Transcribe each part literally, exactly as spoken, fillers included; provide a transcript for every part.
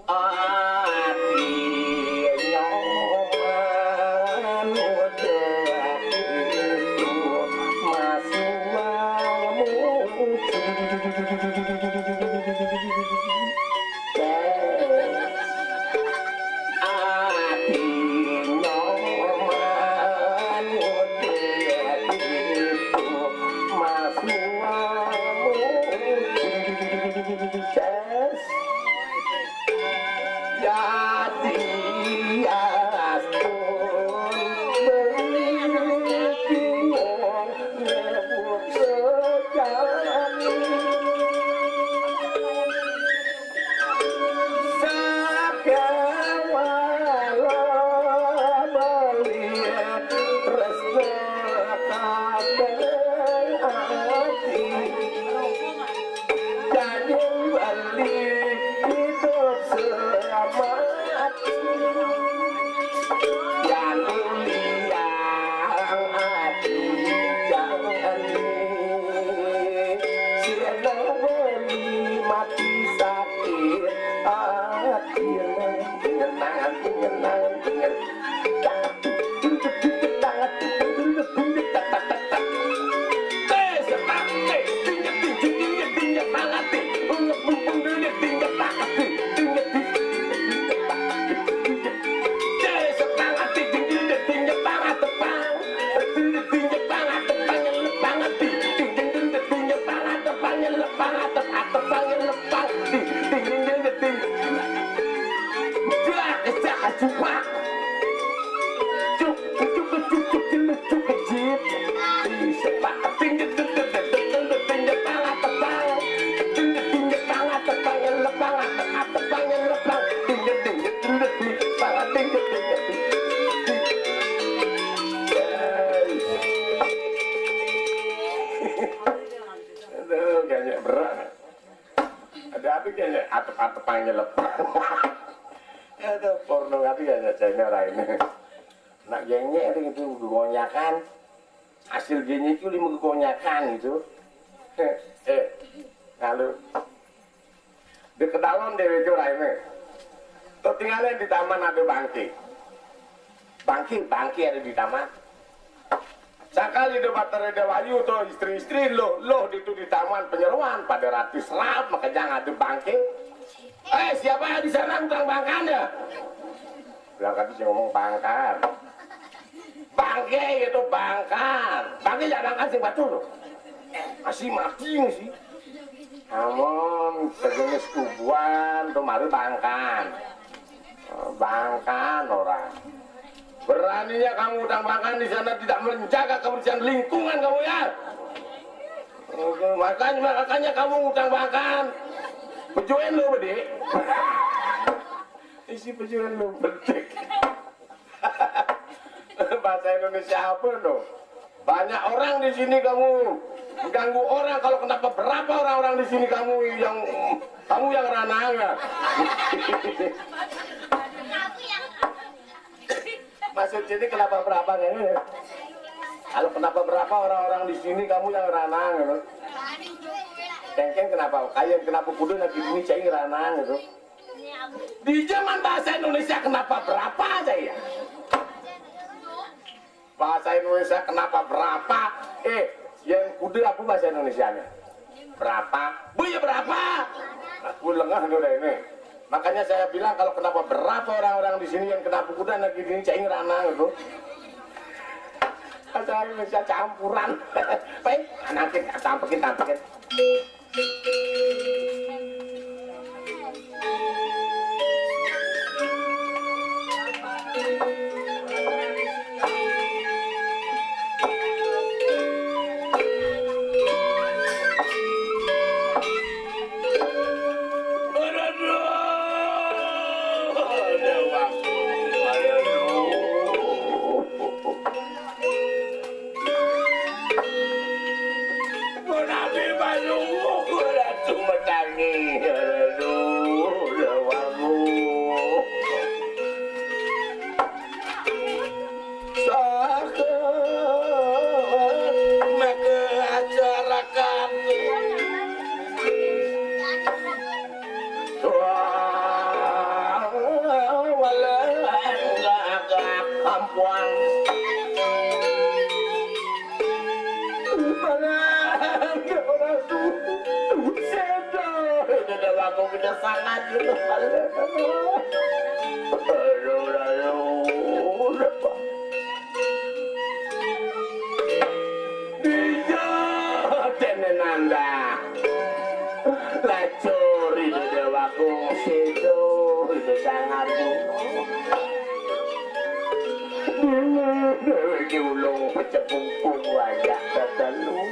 Ati nyoman udah itu masuang muji. Ati nyoman udah itu masuang muji. Yes. Yadi astun beli bingung nyebut sejati. Sakawala beli tresna kabeh ati. Daging beli hidup selamat. Yang liang ati jangan sila beli mati sakit ati. Ngenang ati, ngenang ati, ngenang. Aduh, kayaknya berat. Ada apa kayaknya atep-atep panggil lepas. Ada porno apa kayaknya China lain. Nak genyek itu gitu gonyakan. Hasil genyek itu lima gonyakan gitu. Eh, kalau di kedalon dewe itu lainnya. Tuh tinggalnya di taman ada bangke. Bangke, bangke ada di taman. Sakali de Batara Dewayu tuh istri-istri loh, loh itu di taman penyeruan pada ratus rap makanya ada bangke. Eh, siapa yang di sana utang bangkan ya? Bilang kan bisa ngomong bangkan. Bangke itu bangkan. Bangke ya bangkan sing batu loh. Masih mati sih. Namun sejenis kubuan tuh mari bangkan. Bangkan orang. Beraninya kamu utang bangkan di sana tidak menjaga kebersihan lingkungan kamu ya. Makanya makanya kamu utang bangkan. Pejuan lo bedi. Isi pejuan lo bedik. Bahasa Indonesia apa no? Banyak orang di sini kamu ganggu orang. Kalau kenapa berapa orang-orang di sini kamu yang kamu yang ranang ya? Maksud sini kenapa berapa kayaknya? Kalau kenapa berapa orang-orang di sini kamu yang ranang gitu? Kengkeng kenapa? Kayak kenapa kudu lagi ini cai ranang gitu? Di zaman bahasa Indonesia kenapa berapa aja ya? Bahasa Indonesia kenapa berapa? Eh, yang kudu apa bahasa Indonesianya? Berapa? Bu ya berapa? Aku lengah udah ini. Makanya saya bilang kalau kenapa berapa orang-orang di sini yang kenapa kuda lagi ini cai ranang itu. Bahasa Indonesia campuran. Baik, anakin, tampekin, tampekin. Aku gedé sanget. Aduh, aduh, aduh. Dija, déné Nanda. Lacur itu déwaku, situ itu sanget. Déné déwé ki ulung pecebungkung wayah dadalung.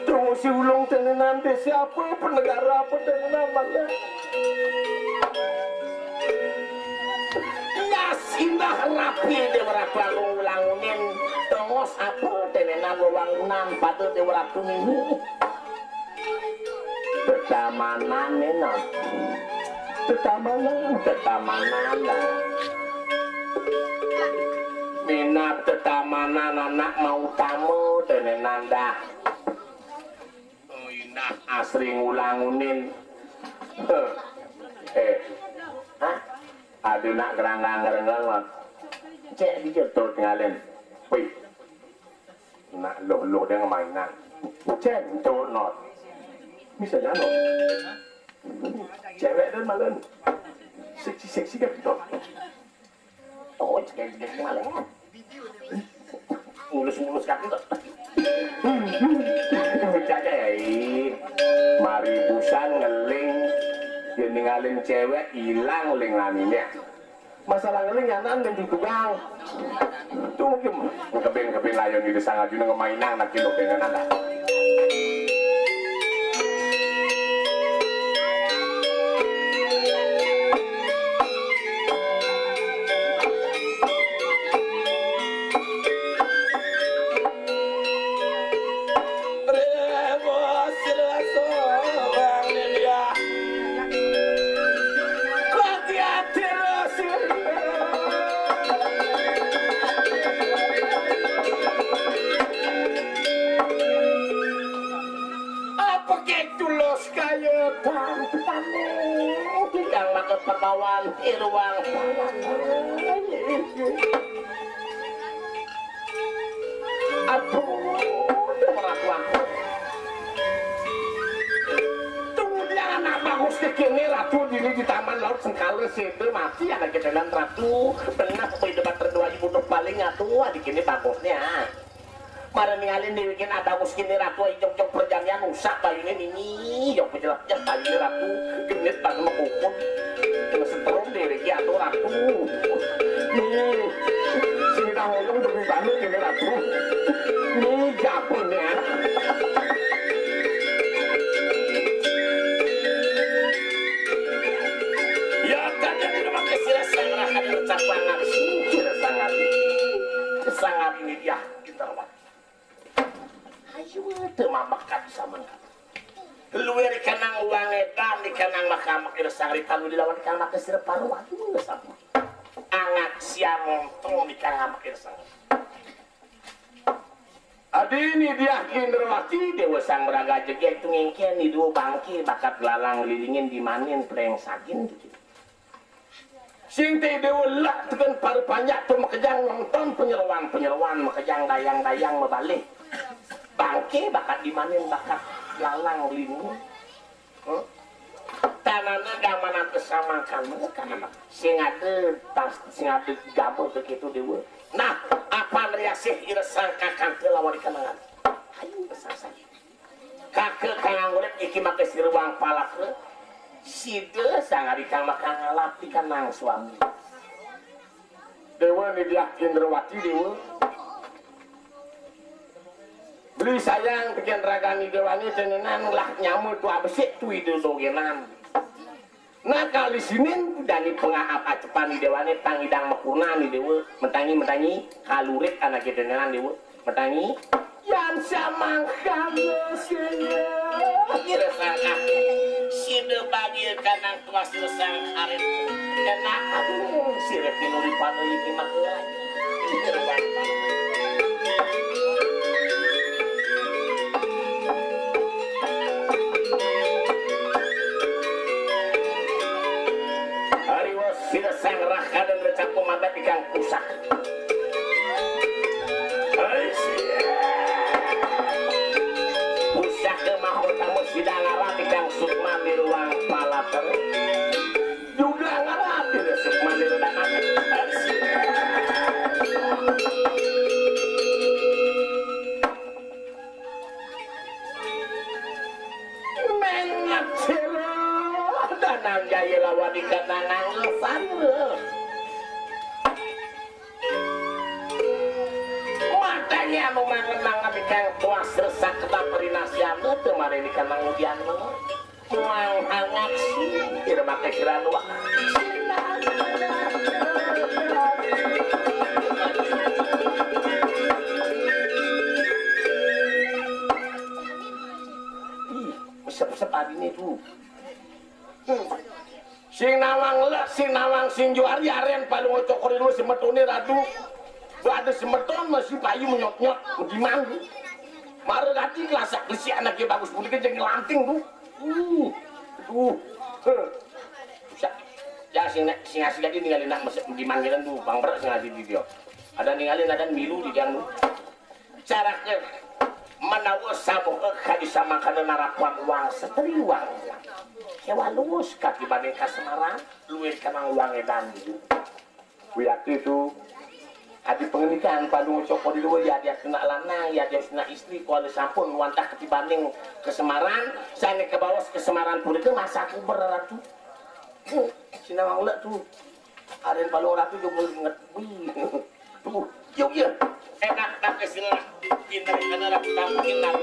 Terus si ulung tenenan desa apa, penegara apa tenenan mana? Yas indah rapi Déwa Ratu Agung Ulangunin. Tongos apa tenenan wewangunan pada Déwa Ratu nini? Tetamanan nena. Tetamanan, tetamanan. Minat tetamanan anak mau tamu tenenan dah. Oh, indah asring ulangunin. Heh. Eh. Hah? Ada nak geranggang gerenggang, Mat. Cek di jatuh tinggalin. Wih. Nak loh-loh dia ngemainan. Cek, tuh, Not. Bisa ya, Not. Cewek dan malen. Seksi-seksi kan, Not. Oh, cek, cek, cek, malen. Mulus-mulus kan, Not. Jaga ya, ih. Mari busan ngeling. Dia ninggalin cewek, hilang ling laninya. Masalah ngeling anak dan dibuang. Tuh mungkin kebin-kebin layon di desa ngajuna ngemainan anak kilo dengan anak. Apa ke tulus kaya tantane? Tidak maka perlawan iruang. Aduh, ratu aku. Tunggu dia anak bagus ke kini ratu dini di taman laut sengkala sete mati anak ketenan ratu. Benar apa itu bater dua ribu dua paling atuh di kini bagusnya. Mara ningalin dewi kini ada bagus kini ratu ayo jok-jok perjanian usah bayune nini jok pejelak jok bayune ratu genit banget mekukun. Kena setrum dewi ki atuh ratu. Nih, sini tahu dong demi banget ini ratu. Nih, japunya. Ya, tadi di rumah kecil sangat ada capangan. Singkir sangat. Sangat ini dia, pintar banget. Ayo, teu mambak kan bisa mangkat. Luwir ikanang uang edan, ikanang makamak iresang ritalu dilawan ikanang maka sira paru. Aduh, sampun. Angak siang montong di kang amak iresang. Adini dia Indrawati, Dewa Sang Meraga Jegeg, itu ngengken, di dua bangke, bakat lalang lilingin, dimanin, preng sagin, gitu. Sing te dewa lak tekan para panjak tu makejang nonton penyeruan-penyeruan, makejang dayang-dayang mabalih. Bangke bakat dimanin bakat lalang linu. Huh? Tanana gamanan tesamangkan mereka anak. Sing ada tas, sing ada gama begitu dewa. Nah, apa riasih ira sangkakan ke lawan kenangan. Ayo besar saja. Kake kang urip iki make siruang palakna. Sida sang ari kang bakal ngalap ikanang suami. Dewa Nidya Indrawati Dewa. Beli sayang pikiran ragani dewane tenenan lah nyama tu abesik tu ida dogenan. Nah, kali sinin dani pengaap acepan di dewane tang idang mekuna ni dewa. Mentangi, mentangi, kalurit anak kita nenan dewa. Mentangi. Yan samangkana sini. Kira sangka. Sida bagia kanang tuas sangkarit. Kena aku sira pinuri pada iki maka. Ariwa sira sang raka dan recapo mabat ikang pusak. Hai, sia. Pusak ke mahkota Tidak ngarati Kang Sukma di ruang palater. Juga ngarati deh Sukma di ruang palater. Mengat sira danang jaya lawan ikan nanang lesan. Matanya anu mangenang abikang tuas resak kena perinasian teu mareni kana ngudian mah. Mang hangat sih, irma ke sira dua. Ih, mesep-mesep adine tuh. Hmm. Sing nawang le, sing nawang sing juari aren paling ocok kori lu semetone radu. Bade semeton masih payu menyot-nyot, gimana? Mare dadi kelasak besi anak yang bagus putih jeung lanting tuh. Uh, tuh. Heh. Bisa. Ya sing sing asik lagi ninggalin nak mesep gimana tuh, Bang Ber sing asik di dia. Ada ninggalin ada milu di dia tuh. Cara ke menawa samuka kadi samakana narapan uang seteri uang. Sewa luwes kaki banding kasemaran, luwih kenang uang edan gitu. Wiaktu itu, adi pengendikan pandu ngucoko di luar, ya dia kena lanang, ya dia kena istri, kuala sampun wantah ketibaning kesemaran, sane kebawas kesemaran punika masa aku beratu. Sinawang ulek tuh. Aren palu ratu juga inget. Wih. Tuh, yuk, yuk. Enak tak istilah. Pinter bener aku tampukin aku.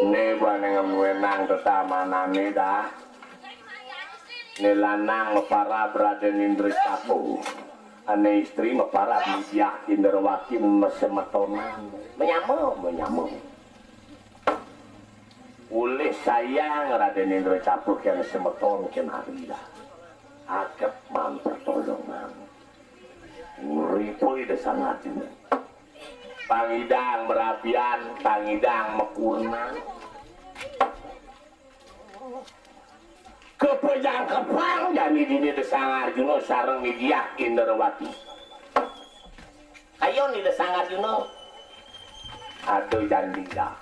Ne bane ngemuenang tetamanane dah. Ne lanang meparab Raden Indra Capu. Ane istri meparab Diah Indrawati mesemetonan. Menyama, menyama. Ulih sayang Raden Indra Capu kena semeton kenari dah. Akep man pertolongan. Ngripuy de sangat ini. Pangidang merabian, pangidang mekurna. Kepejangkepang jani dini Desang Arjuna sareng Diah Indrawati. Ayo ni Desang Arjuna. Aduh jandi dah.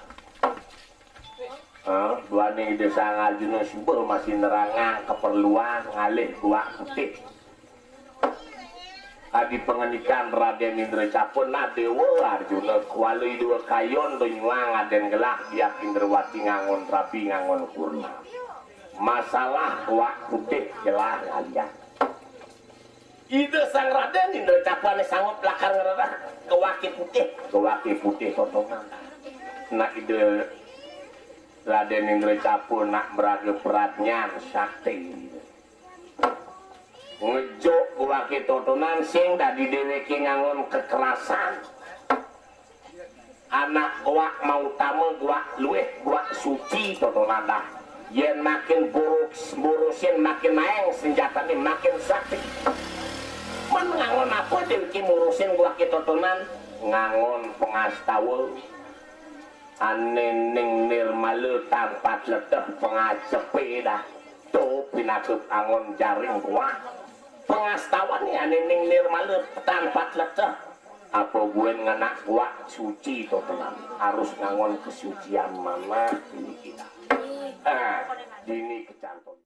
Hah? Duane Desang Arjuna suba masih nerangang keperluan ngalih guak putih. Adi pengendikan Raden Indra Capun, nah Dewa Arjuna, kuala dua kayon do nyuang aden gelah Diah Indrawati ngangon rabi ngangon kurna. Masalah guak putih gelah ngalian. Ida Sang Raden Indra Capun sanggup lakar ngerereh guake putih, guake putih tontongan. Nah Ida Raden Indra Capun nak meraga pradnyan sakti. Ngejuk guake totonan sing dadi deweke ngangon kekerasan. Anak guak mautama guak luih guak suci totonan dah. Yen makin buruk burusin makin maeng senjatane makin sakti. Men ngangon apa deweke murusin guake totonan? Ngangon pengastawa. Ane ning nirmala tanpa tleteh pengajepe dah. To pinakut angon jaring guak. Pengastawane ane ning nirmala tanpa tleteh. Apa buen ngenak guak suci to tenan. Harus ngangon kesucian manah ini kita. Ah, dini kecantol.